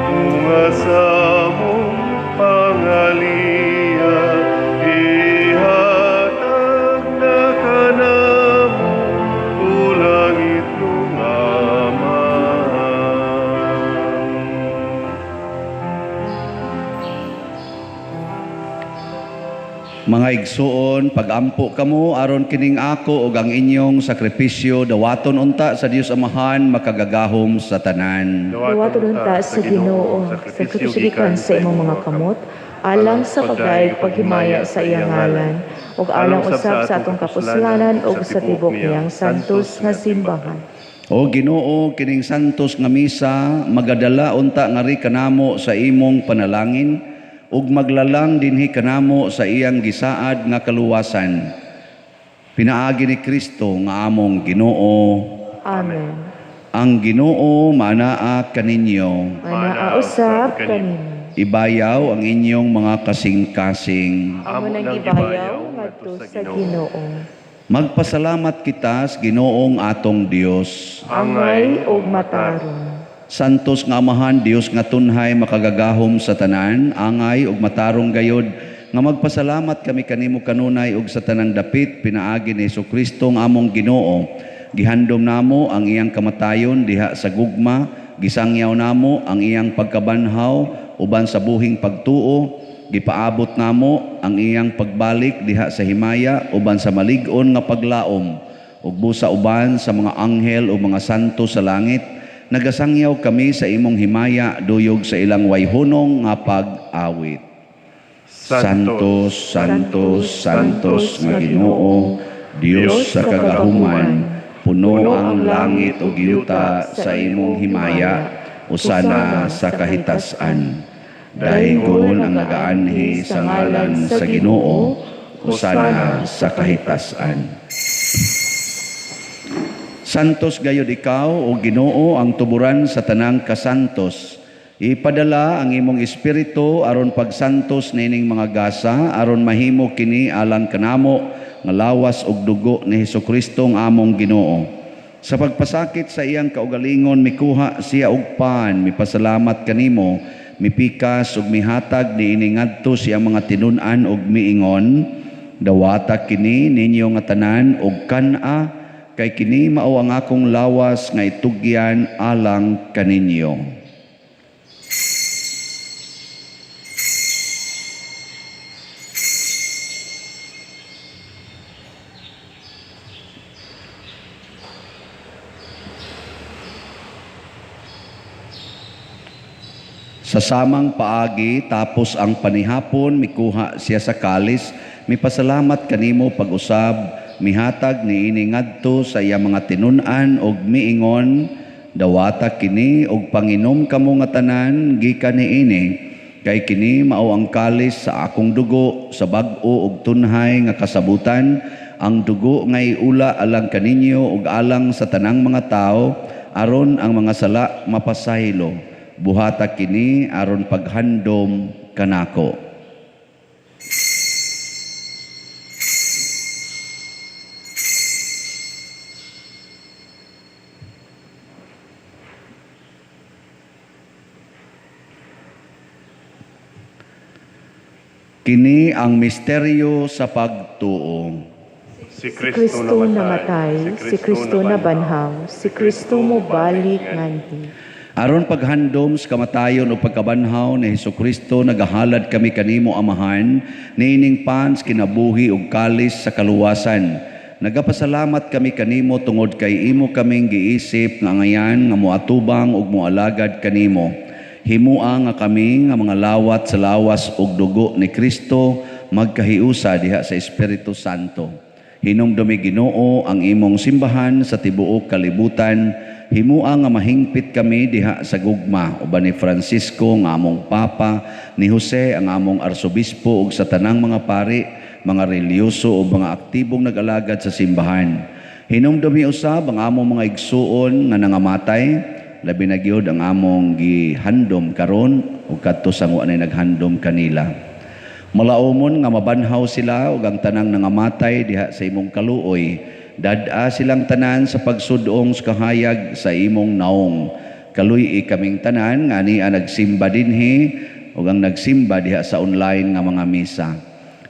tunga sa among pangaliya, ihatag na kanamo, o langit nung Amahan. Mga igsuon, pagampo kamo aron kining ako ug ang inyong sakripisyo dawaton unta sa Dios Amahan makagagahom sa tanan. Dawaton unta sa Ginoo, sakripisyo gikan sa imong mga kamot, alang sa pagdayeg paghimaya sa iyang ngalan, ug alang usab sa atong kapuslanan ug sa tibok niyang santos nga simbahan. O Ginoo, kining santos nga misa magadala unta ngari kanamo sa imong panalangin ug maglalang dinhi kanamo sa iyang gisaad nga kaluwasan. Pinaagi ni Kristo nga among Ginoo. Amen. Ang Ginoo manaa kaninyo. Manaa usab kanimo. Ibayaw ang inyong mga kasing-kasing. Amo nang ibayaw ngadto sa Ginoo. Magpasalamat kita sa Ginoong atong Dios. Angay ug matarong. Santos nga Amahan, Dios nga tunhay makagagahom sa tanan, angay ug matarong gayod nga magpasalamat kami kanimo kanunay ug sa tanang dapit pinaagi ni Hesukristo nga among Ginoo. Gihandom namo ang iyang kamatayon diha sa gugma, gisangyaw namo ang iyang pagkabanhaw uban sa buhing pagtuo, gipaabot namo ang iyang pagbalik diha sa himaya uban sa malig-on nga paglaom ug busa uban sa mga anghel ug mga santo sa langit. Nagasangyaw kami sa imong himaya duyog sa ilang wayhunong nga pag-awit. Santos, Santos, Santos nga Ginoo, Dios sa kagahuman, puno ang langit ug yuta sa imong himaya, usana sa kahitasan. Daygon ang nagaanhi sa ngalan sa Ginoo, usana sa kahitasan. Santos gayud ikaw, o Ginoo, ang tuburan sa tanang kasantos. Ipadala ang imong espiritu aron pagsantos nining mga gasa, aron mahimo kini alang kanamo nga lawas ug dugo ni Hesukristo ang among Ginoo. Sa pagpasakit sa iyang kaugalingon, mikuha siya og pan, mipasalamat kanimo, mipikas ug mihatag niini ngadto siyang mga tinun-an ug miingon, dawata kini ninyo nga tanan ug kan-a, kay kini mao ang akong lawas nga itugyan alang kaninyo. Sa samang paagi, tapos ang panihapon, mikuha siya sa kalis, mipasalamat kanimo pag-usab, mihatag niini ngadto sa iya mga tinun-an og miingon, dawata kini og panginom kamo nga tanan gikan niini, kay kini mao ang kalis sa akong dugo sa bag-o og tunhay nga kasabutan, ang dugo nga iula alang kaninyo ug alang sa tanang mga tawo, aron ang mga sala mapasaylo. Buhata kini aron paghandom kanako. Kini ang misteryo sa pagtuo. Si Kristo namatay, si Kristo nabanhaw, si Kristo mobalik nganhi. Aron paghandom sa kamatayon o pagkabanhaw ni Hesukristo, nagahalad kami kanimo Amahan, niining pans kinabuhi ug kalis sa kaluwasan. Nagapasalamat kami kanimo tungod kay imo kaming giisip nga angayan nga moatubang ug moalagad kanimo. Himua nga kami nga mga lawat sa lawas ug dugo ni Kristo magkahiusa diha sa Espiritu Santo. Hinumdumi Ginoo ang imong simbahan sa tibuok kalibutan. Himua nga mahingpit kami diha sa gugma uban ni Francisco nga among Papa, ni Jose ang among Arsobispo ug sa tanang mga pari, mga relihiyoso ug mga aktibong nag-alagad sa simbahan. Hinumdumi usab ang among mga igsuon nga nangamatay, labi na gyud ang among gihandom karon ug kadto sa wa nay naghandom kanila. Malaumon nga mabanhaw sila ug ang tanang nangamatay diha sa imong kaluoy. Dad-a silang tanan sa pagsudong sa kahayag sa imong naong. Kaluy-i kaming tanan nga ania nagsimba dinhi ug ang nagsimba diha sa online nga mga misa.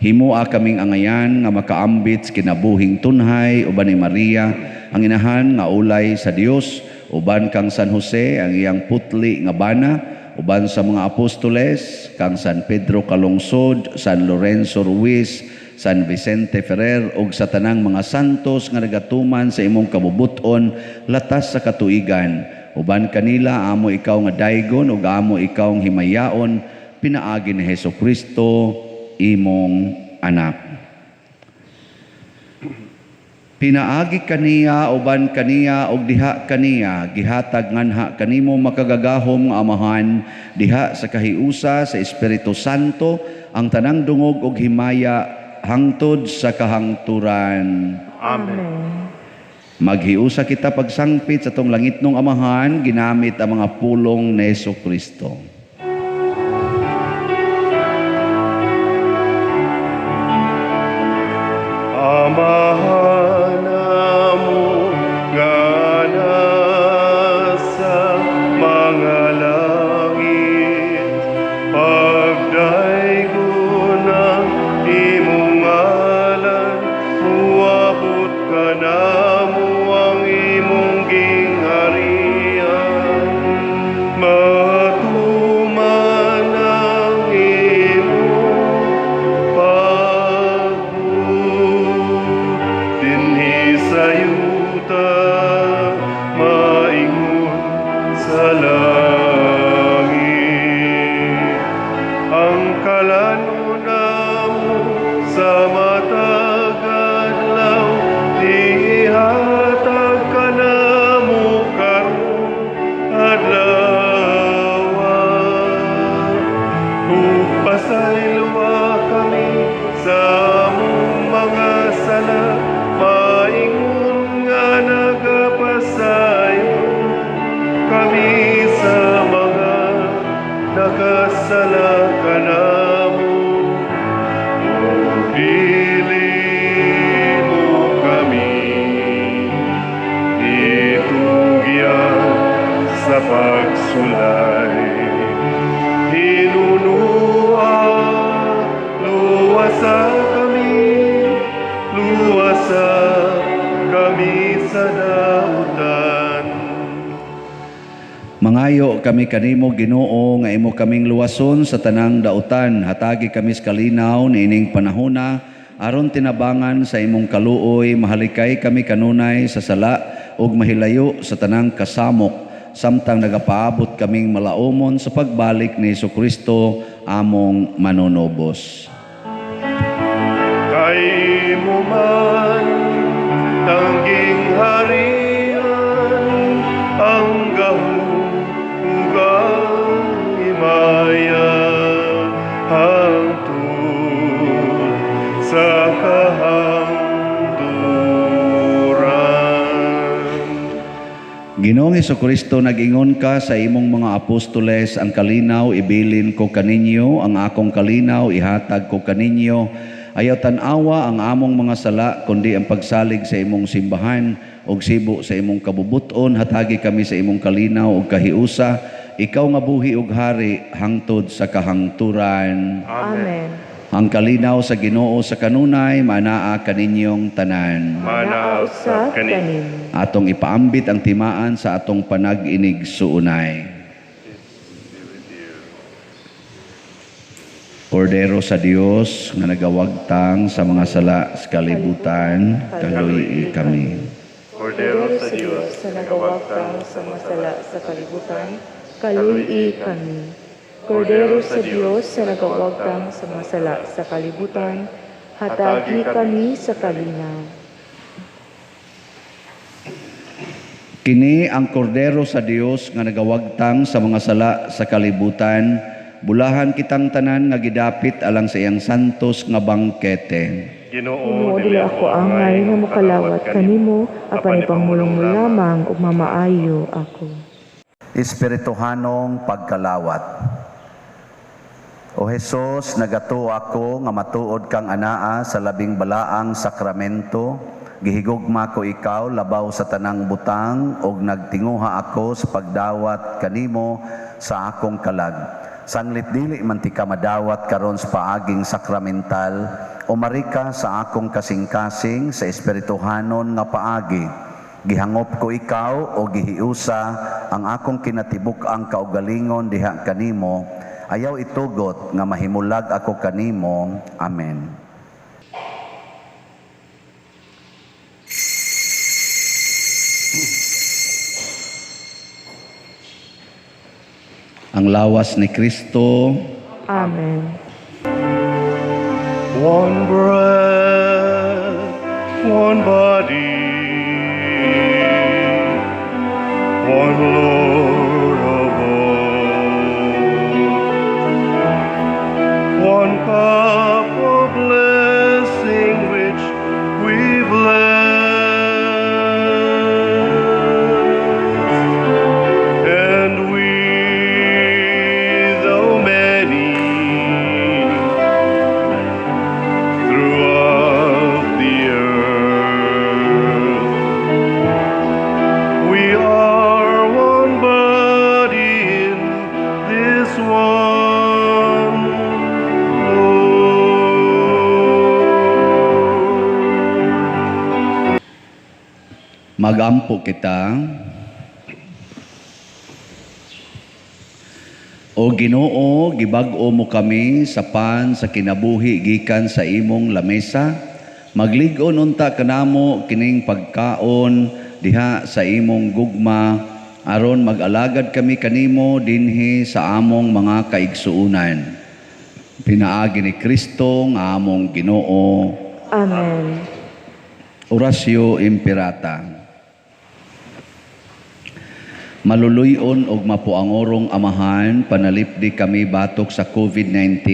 Himua kaming angayan nga makaambit sa kinabuhing tunhay uban ni Maria ang inahan nga ulay sa Dios, uban kang San Jose ang iyang putli nga bana, uban sa mga apostoles kang San Pedro Calungsod, San Lorenzo Ruiz, San Vicente Ferrer ug sa tanang mga santos nga nagatuman sa imong kabubut-on latas sa katuigan. Uban kanila amo ikaw nga daygon ug amo ikaw ang himayaon pinaagi ni Hesukristo imong anak. Pinaagi kaniya uban kaniya ug diha kaniya gihatag nganha kanimo makagagahom nga Amahan diha sa kahiusa sa Espiritu Santo ang tanang dungog ug himaya hangtod sa kahangturan. Amen. Maghiusa kita pagsangpit sa tong langitnong Amahan ginamit ang mga pulong ni Hesukristo. Amahan amo nga nasa mga langit, pagdaygon ang imong ngalan, muabot kanamo ang imong gingharian. Matuod Nangayo kami kanimo, Ginoo, nga imo kaming luwason sa tanang dautan. Hatagi kami sa kalinaw niining panahona aron tinabangan sa imong kaluoy, mahalikay kami kanunay sa sala ug mahilayo sa tanang kasamok samtang nagapaabot kaming malaumon sa pagbalik ni Hesukristo among manunubos. Kay imo man ang gingharian, ang gahom ug ang himaya, hangtod sa kahangturan. Ginoong Hesukristo, nag-ingon ka sa imong mga apostoles, ang kalinaw ibilin ko kaninyo, ang akong kalinaw ihatag ko kaninyo. Ayaw tan-awa ang among mga sala, kundi ang pagsalig sa imong simbahan ug sibo sa imong kabubuton. Hatagi kami sa imong kalinaw ug kahiusa. Ikaw nga buhi ug hari hangtod sa kahangturan. Amen. Ang kalinaw sa Ginoo sa kanunay manaa kaninyong tanan. Manaa usab kanin. Atong ipaambit ang timaan sa atong panag-inig suunay. Kordero sa Dios nga nagawagtang sa mga sala sa kalibutan, kaluyi kami. Kordero sa Dios sa nagawagtang sa mga sala sa kalibutan, kaluyi kami. Kordero sa Dios sa nagawagtang sa mga sala sa kalibutan, hatagi kami sa kalinaw. Kini ang kordero sa Dios nga nagawagtang sa mga sala sa kalibutan, bulahan kitang tanan nga gidapit alang sa iyang santos nga bangkete. Ginoo, Ginoo, dili ako angay nga mokalawat kanimo, apan ipangmulong mo lamang ug mamaayo ako. Espirituhanong pagkalawat. O Hesus, nagatuo ako nga matuod kang anaa sa labing balaang sakramento. Gihigugma ko ikaw labaw sa tanang butang ug nagtinguha ako sa pagdawat kanimo sa akong kalag. Sanglit dili man ti ka madawat karon sa paaging sakramental, umari ka sa akong kasing-kasing sa espirituhanon nga paagi. Gihangop ko ikaw o gihiusa ang akong kinatibuk-ang kaugalingon diha kanimo. Ayaw itugot nga mahimulag ako kanimo. Amen. Ang lawas ni Kristo. Amen. One bread, one body, one Lord of all, one cup of blessing which we bless, and we, though many, throughout the earth, we are one body in this one Lord. Magampo kita. O Ginoo, gibag-o mo kami sa pan sa kinabuhi gikan sa imong lamesa. Maglig-on unta kanamo kining pagkaon diha sa imong gugma, aron mag-alagad kami kanimo dinhi sa among mga kaigsuonan. Pinaagi ni Kristo nga among Ginoo. Amen. Oratio Imperata. Maluluyon og mapuangorong Amahan, panalipdi kami batok sa COVID-19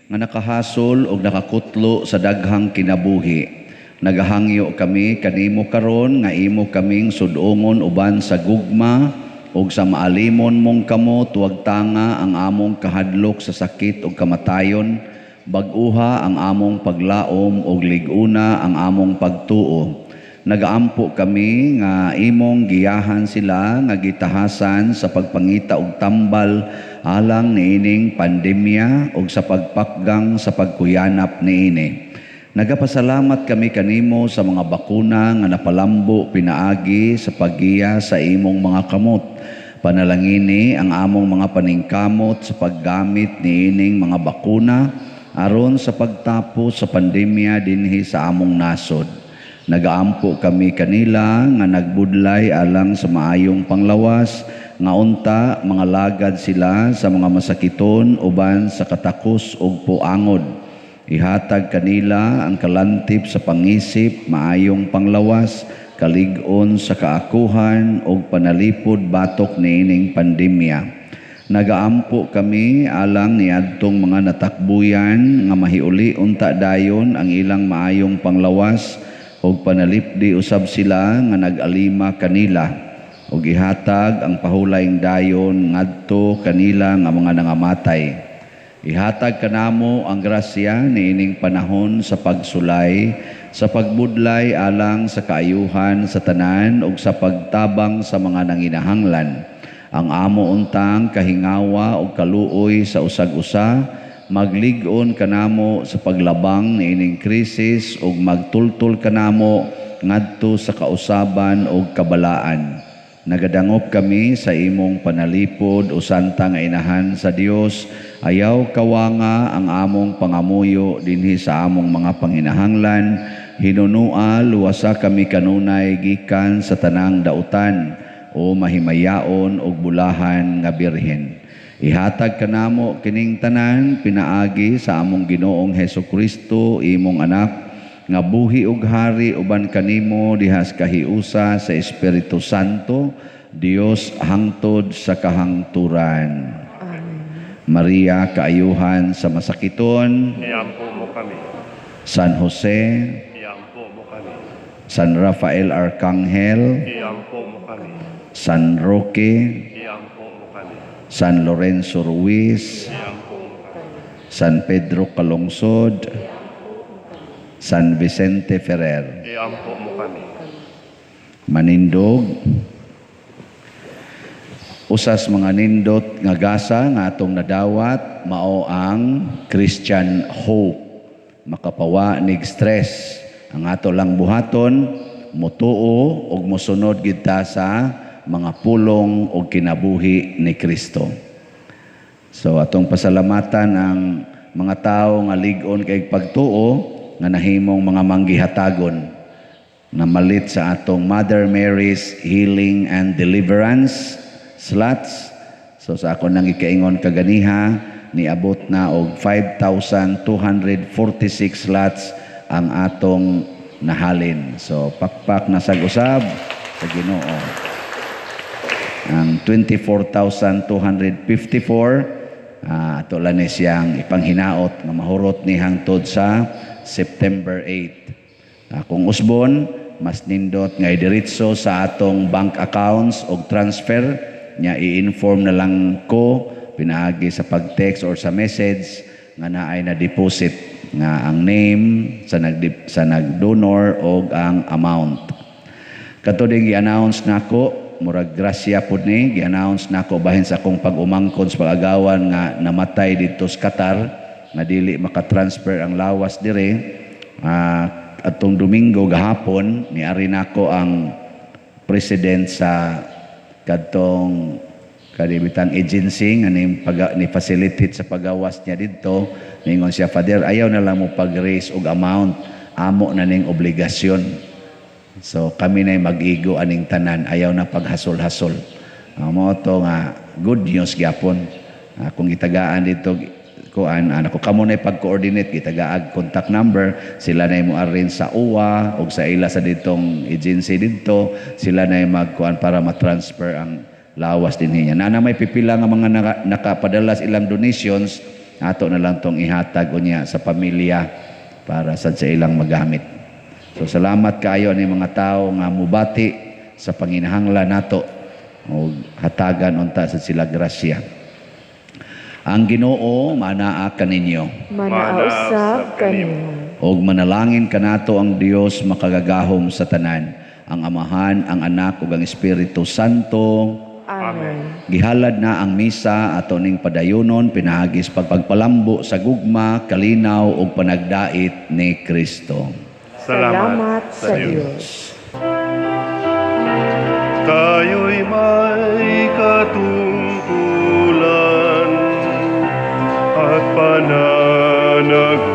nga nakahasol og nakakutlo sa daghang kinabuhi. Nagahangyo kami kanimo karon nga imo kaming sudongon uban sa gugma og sa maalimon mong kamot, wag tanga ang among kahadlok sa sakit og kamatayon, bag-uha ang among paglaom og lig-una ang among pagtuo. Nagaampo kami nga imong giyahan sila nga gitahasan sa pagpangita og tambal alang niining pandemya og sa pagpakgang sa pagkuyanap niini. Nagapasalamat kami kanimo sa mga bakuna nga napalambo pinaagi sa paggiya sa imong mga kamot. Panalangini ang among mga paningkamot sa paggamit niining mga bakuna aron sa pagtapos sa pandemya dinhi sa among nasod. Nagaampo kami kanila nga nagbudlay alang sa maayong panglawas, nga unta mga lagad sila sa mga masakiton uban sa katakos ug puangod. Ihatag kanila ang kalantip sa pangisip, maayong panglawas, kalig-on sa kaakuhan ug panalipod batok niining pandemya. Nagaampo kami alang niadtong mga natakbuyan nga mahiuli unta dayon ang ilang maayong panglawas ug panalipdi usab sila nga nag-alima kanila ug ihatag ang pahulayng dayon ngadto kanila nga mga nangamatay. Ihatag kanamo ang grasya niining panahon sa pagsulay, sa pagbudlay alang sa kaayuhan sa tanan ug sa pagtabang sa mga nanginahanglan. Ang amo untang kahingawa ug kaluoy sa usag-usa, maglig-on kanamo sa paglabang niining krisis ug magtultol kanamo ngadto sa kausaban ug kabalaan. Nagadangop kami sa imong panalipod o santa nga inahan sa Dios. Ayaw kawanga ang among pangamuyo dinhi sa among mga panginahanglan. Hinunua luwasa kami kanunay gikan sa tanang dautan o mahimayaon og bulahan nga birhen. Ihatag kanamo kining tanan pinaagi sa among Ginoong Hesus Kristo, imong anak, nga buhi ug hari uban kanimo dihas kahiusa sa Espiritu Santo, Dios hangtod sa kahangturan. Amen. Maria, kaayuhan sa masakiton, Iampo mo kami. San Jose, Iampo mo kami. San Rafael Arcangel, Iampo mo kami. San Roque, Iampo mo kami. San Lorenzo Ruiz, Iampo mo kami. San Pedro Calungsod, San Vicente Ferrer. Iampo mo kami. Manindog, usas mga nindot nga gasa nga atong nadawat mao ang Christian hope. Makapawa nig stress. Ang ato lang buhaton, mutuo og mosunod gid ta sa mga pulong og kinabuhi ni Kristo. So atong pasalamatan ang mga tawo nga lig-on kay pagtuo nga nahimong mga manggihatagon na malit sa atong Mother Mary's Healing and Deliverance slots. So sa ako nang ikaingon kaganiha, niabot na og 5,246 slots ang atong nahalin. So pakpak na sag-usab sa Ginoo. Ang 24,254 ato lang ni siyang ipanghinaot nga mahurot ni hangtod sa September 8. Kung usbon, mas nindot nga idiretso sa atong bank accounts og transfer nya, i-inform na lang ko pinaagi sa pag-text or sa message nga naay na deposit, nga ang name sa nag-donor og ang amount. Kato din gi-announce nako, murag grasya pud ni, gi-announce nako bahin sa akong pag-umangkon sa pag-agawan nga namatay didto sa Qatar, nga dili makatransfer ang lawas dire. Atong Domingo gahapon niari nako ang president sa kadtong kadibitang agency nga ni, pag, ni facilitate sa pagawas niya didto. Ningon siya, "Father, ayaw na lang mo pag-raise og amount, amo na ning obligasyon." So kami na mag-igo aning tanan, ayaw na paghasol-hasol. Mao to nga good news gyapon. Kung gitagaan dito kuan ano ko kamo na pag-coordinate, gitagaag contact number, sila na mo arrange sa UWA o sa ila sa ditong agency didto, sila na magkuan para ma-transfer ang lawas din niya. Nana may pipila nga mga nakapadala sa ilang donations, ato na lang tong ihatag unya sa pamilya para sad sa ilang magamit. So salamat kaayo ni mga tao nga mubati sa panginahanglan nato o hatagan unta sa sila grasya. Ang Ginoo manaa kaninyo. Manaa usab kanimo. Og manalangin kanato ang Dios makagagahom sa tanan, ang Amahan, ang Anak ug ang Espiritu Santo. Amen. Gihalad na ang misa, ato ning padayonon pinaagi sa pagpalambo sa gugma, kalinaw ug panagdait ni Kristo. Salamat sa Dios. Tayo'y may katuruan. Anak.